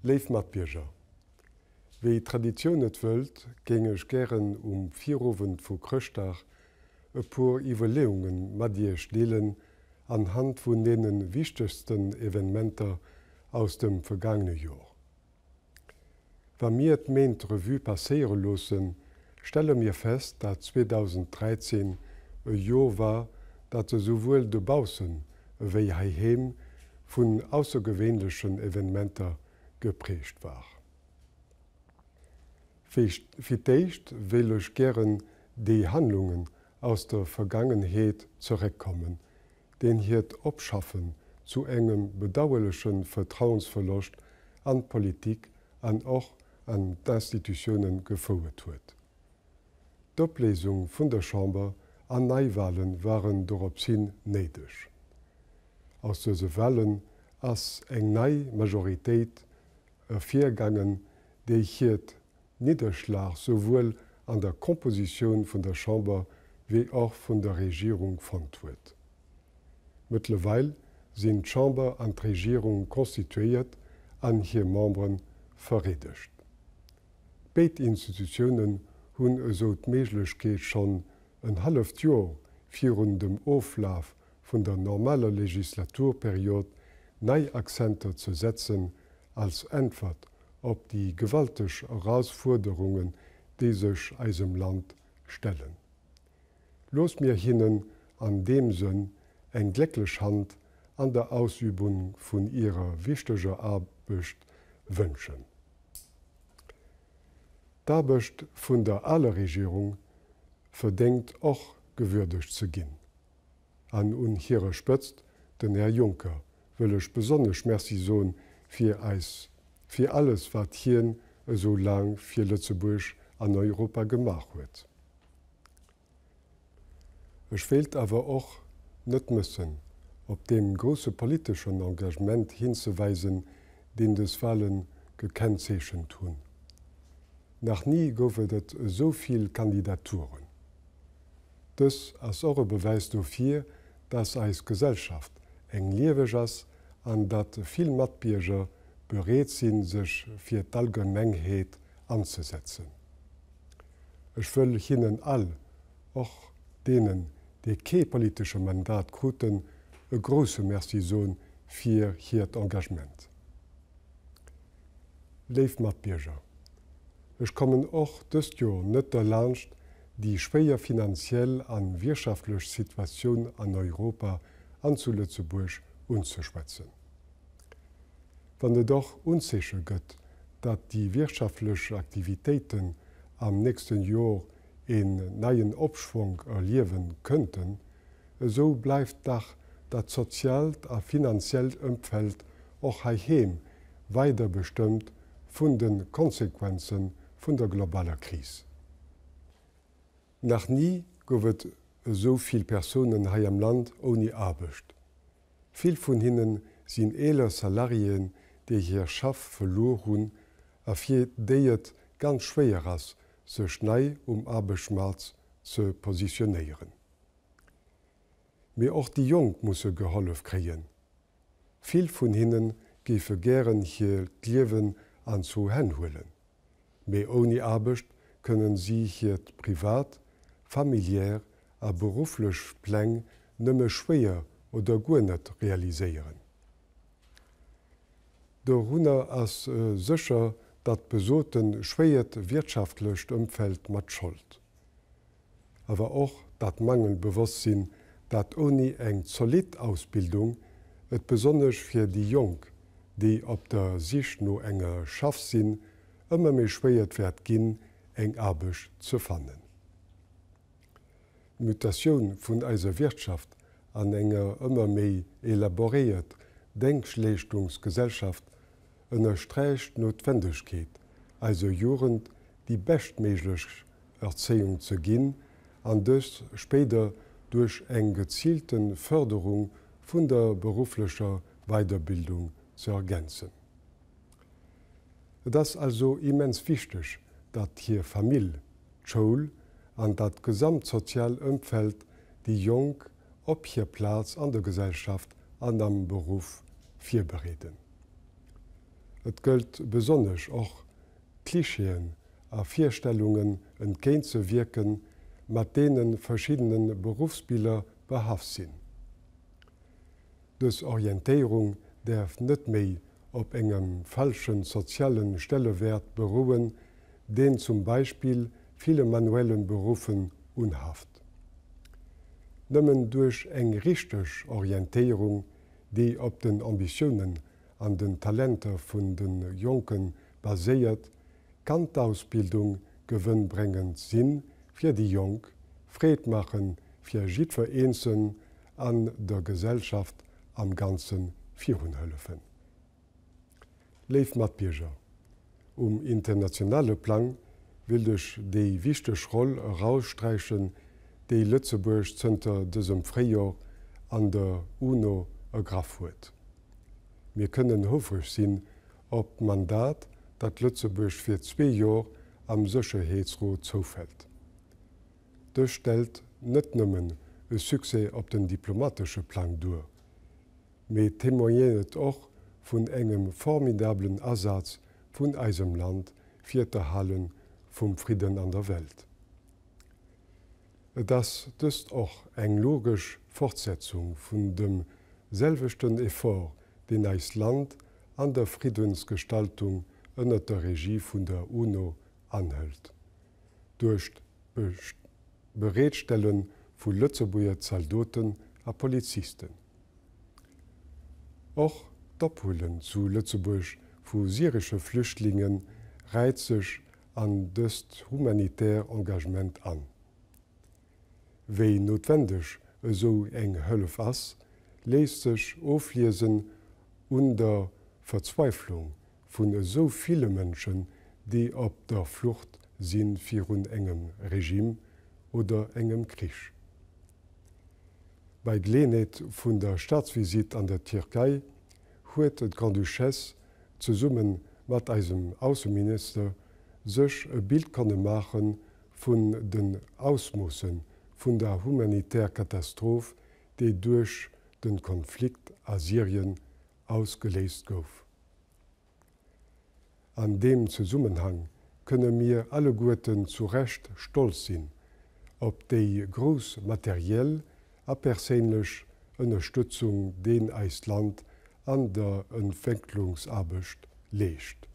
Léif Matbierger, wéi d'Traditioun et wëllt, géing ech gären um Virowend vu Chrëschtdag e puer Iwwerleeunge mat Iech deelen anhand vun deene wichtegsten Evenementer aus dem vergaangene Jor. Wa mir d'Méint Revue passéiere loossen, stelle mir fest, dat 2013 e Jor war, dat esouwuel dobaussen ewéi heiheem vun aussergewéinlechen Evenementer geprägt war. Fir d'éischt wéilt ech gären déi Handlungen aus der Vergangenheet zeréckkommen, deen hiert Opschaffen zu engem bedauerleche Vertrauensverloscht an d'Politik an och an d'Institutiounen gefouert huet. D'Opléisung vun der Chamber an Neiwahlen waren doropshin néideg. Aus dëse Wahlen ass eng nei Majoritéit ervirgaangen, déi hiert Nidderschlag souwuel an der Kompositioun vun der Chamber wéi och vun der Regierung fonnt huet. Mëttlerweil sinn d'Chamber an d'Regierung constituéiert an hir Membere vereedegt. Béid Institutiounen hunn esou d'Méiglechkeet schonn en halleft Jor virun dem Oflaf vun der normaler Legislaturperiod nei Akzenter ze setzen als Äntwert op déi gewalteg Erausfuerderungen, déi sech eisem Land stellen. Loosst mir hinnen an deem Sënn eng glécklech Hand an der Ausübung vun hirer wichteger Aarbecht wënschen. D'Aarbecht vun der aler Regierung verdéngt och gewürdegt ze ginn. An un hirer Spëtzt den Här Juncker wëll ech besonnesch Merci soen fir eis, fir alles wat hien esou laang fir Lëtzebuerg an Europa gemaach huet. Ech wéilt awer och net mëssen, op dee grousse politeschen Engagement hinzeweisen, deen dës Wahle gekennzeechent hunn. Nach ni gouf et et esou vill Kandidaturen. Dës ass och e Bewäis dofir, dass eis Gesellschaft eng lieweg ass an datt vill Matbierger bereet sinn, sech fir d'Allgemengheet anzesetzen. Ech wëll hinnen all, och deenen, déi kee politesche Mandat kruten, e grousse Merci soen fir hiert Engagement. Léif Matbierger, ech kommen och dëst Joer net derlaanscht, déi schwéier finanziell a wirtschaftlech Situatioun an Europa an zu Lëtzebuerg unzeschwätzen. Wann et och Unzeeche gëtt, datt déi wirtschaftlech Aktivitéiten am nächste Jor een neien Opschwonk erliewe kënnten, esou bleift dach dat soziaalt a finanziellt Ëmfeld och heiheem weider bestëmmt vun de Konsequenze vun der globaler Kris. Nach ni gouf et esou vill Persounen hei am Land ouni Aarbecht. Vill vun hinne sinn eeler Salariéen, déi hir Schaff verluer hunn a fir déi et ganz schwéier ass, sech nei um Aarbechtsmaart ze positionéieren. Mee och déi Jonk musse gehollef kréien. Vill vun hinne géife gären hiert Liewen an zwou Hänn huelen, mee ouni Aarbecht kënnen si hiert privat, familiär a berufflech Pläng nëmme schwéier oder guer net realiséieren. Dorunner ass sécher dat besote schwéiert wirtschaftlecht Ëmfeld mat Schold. Awer och dat Mangelbewosstsinn, dat ouni eng zolidd Ausbildung et besonnesch fir déi Jonk, déi op der Sich no enger Schaff sinn, ëmmer méi schwéiert wäert ginn, eng Aarbecht ze fannen. D'Mutatioun vun eiser Wirtschaft an enger ëmmer méi elaboréiert Dengschtleeschtungsgesellschaft ënnersträicht d'Noutwendegkeet, eiser Jugend déi beschtméiglech Erzéiung ze ginn an dës spéider duerch eng geziilte Fërderung vun der berufflecher Weiderbildung ze ergänzen. Et ass also immens wichteg, datt hir Famill, d'Schoul an dat gesamt sozial Ëmfeld déi Jonk op hir Plaz an der Gesellschaft an am Beruff virbereeden. Et gëllt besonnesch och Klischeeën a Virstellungen entgéint ze wierken, mat deene verschiddene Beruffsbiller behaft sinn. Dës Orientéierung däerf net méi op engem falsche soziale Stellewäert berouen, deen zum Beispill ville manuelle Beruffen unhaft. Nëmmen duerch eng richteg Orientéierung, déi op den Ambitiounen an den Talenter vun de Jonke baséiert, kann d'Ausbildung gewënnbréngend si fir déi Jonk, Freed maache fir jiddwer Eenzeln an der Gesellschaft am Ganze virunhëllefen. Léif Matbierger, um internationale Plang wéilt ech déi wichteg Roll eraussträichen, déi Lëtzebuerg zënter dësem Fréijor an der UNO ergraff huet. Mir kënnen houfreg sinn op d'Mandat, dat Lëtzebuerg fir zwee Jor am Sécherheetsrot zoufält. Dës stellt net nëmmen e Succès op den diplomatesche Plang duer, mee témoignéiert och vun engem formidablen Asaz vun eisem Land fir d'Erhale vum Fridden an der Welt. Et ass dëst och eng logesch Fortsetzung vun dem selwechten Effort, deen eist Land an der Friddensgestaltung ënnert der Regie vun der UNO anhëlt, duerch d'Bereetstelle vu Lëtzebuerger Zaldoten a Polizisten. Och d'Ophuelen zu Lëtzebuerg vu syresche Flüchtlinge reit sech an dëst humanitär Engagement an. Wéi noutwendeg esou eng Hëllef ass, léisst sech ofliesen un der Verzweiflung vun esou ville Mënschen, déi op der Flucht si virun engem Regime oder engem Krich. Bei Geleeënheet vun der Staatsvisitt an der Tierkei huet d'Grande-Duchesse zesumme mat eisem Ausseminister sech e Bild konne maache vun den Ausmoosse vun der humanitär Katastroph, déi duerch de Konflikt a Syrien ausgeléist gouf. An deem Zesummenhang kënne mir alleguerten zu Recht stolz sinn op déi grouss materiell a perséinlech Ënnerstëtzung deen eist Land an der Entwécklungsaarbecht leescht.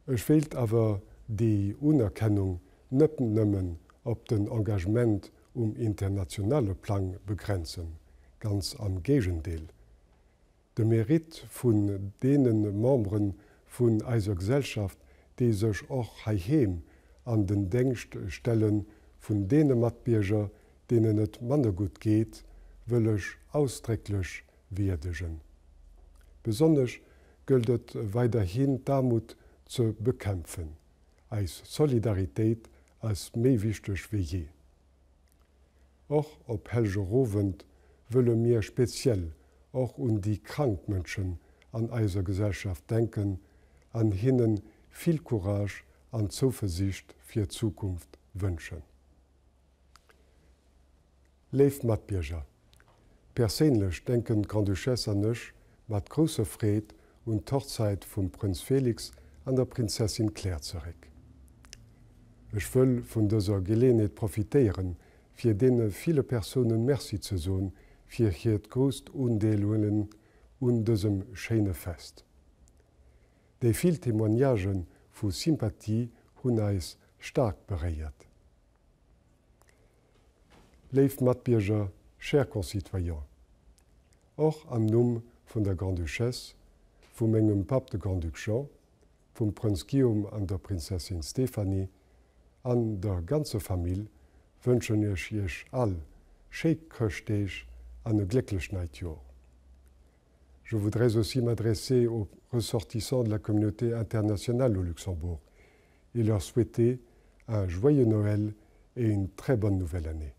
Ech wéilt awer déi Unerkennung net nëmmen op den Engagement um internationale Plang begrenzen, ganz am Géigendeel. De Mérite vun deene Membere vun eiser Gesellschaft, déi sech och heiheem an den Déngscht stelle vun deene Matbierger, deenen et manner gutt geet, wëll ech ausdrécklech wierdegen. Besonnesch gëllt et weiderhin d'Aarmut ze bekämpfen. Eis Solidaritéit ass méi wichteg wéi jee. Och op Hellgerowend wëlle mir speziell och un déi krank Mënschen an eiser Gesellschaft denken an hinne vill Courage an Zouversiicht fir d'Zukunft wënschen. Léif Matbierger, perséinlech denken d'Grande-Duchesse an ech mat grousser Freed un d'Hochzäit vum Prënz Félix an der Prinzessin Claire zeréck. Ech wëll vun dëser Geleeënheet profitéieren, fir deene ville Persoune Merci ze soen fir hiert grousst Undeelhuelen un dësem schéine Fest. Déi vill Témoignagë vu Sympathie hunn eis staark beréiert. Léif Matbierger, chers concitoyens, och am Numm vun der Grande-Duchesse, vu mengem Papp de Grand-Duc Jean, vum Prënz Guillaume an der Prinzessin Stéphanie an der ganzer Famill wënschen ech Iech all schéi Chrëschtdeeg an e glécklecht neit Jor. Je voudrais aussi m'adresser aux ressortissants de la communauté internationale au Luxembourg et leur souhaiter un joyeux Noël et une très bonne nouvelle année.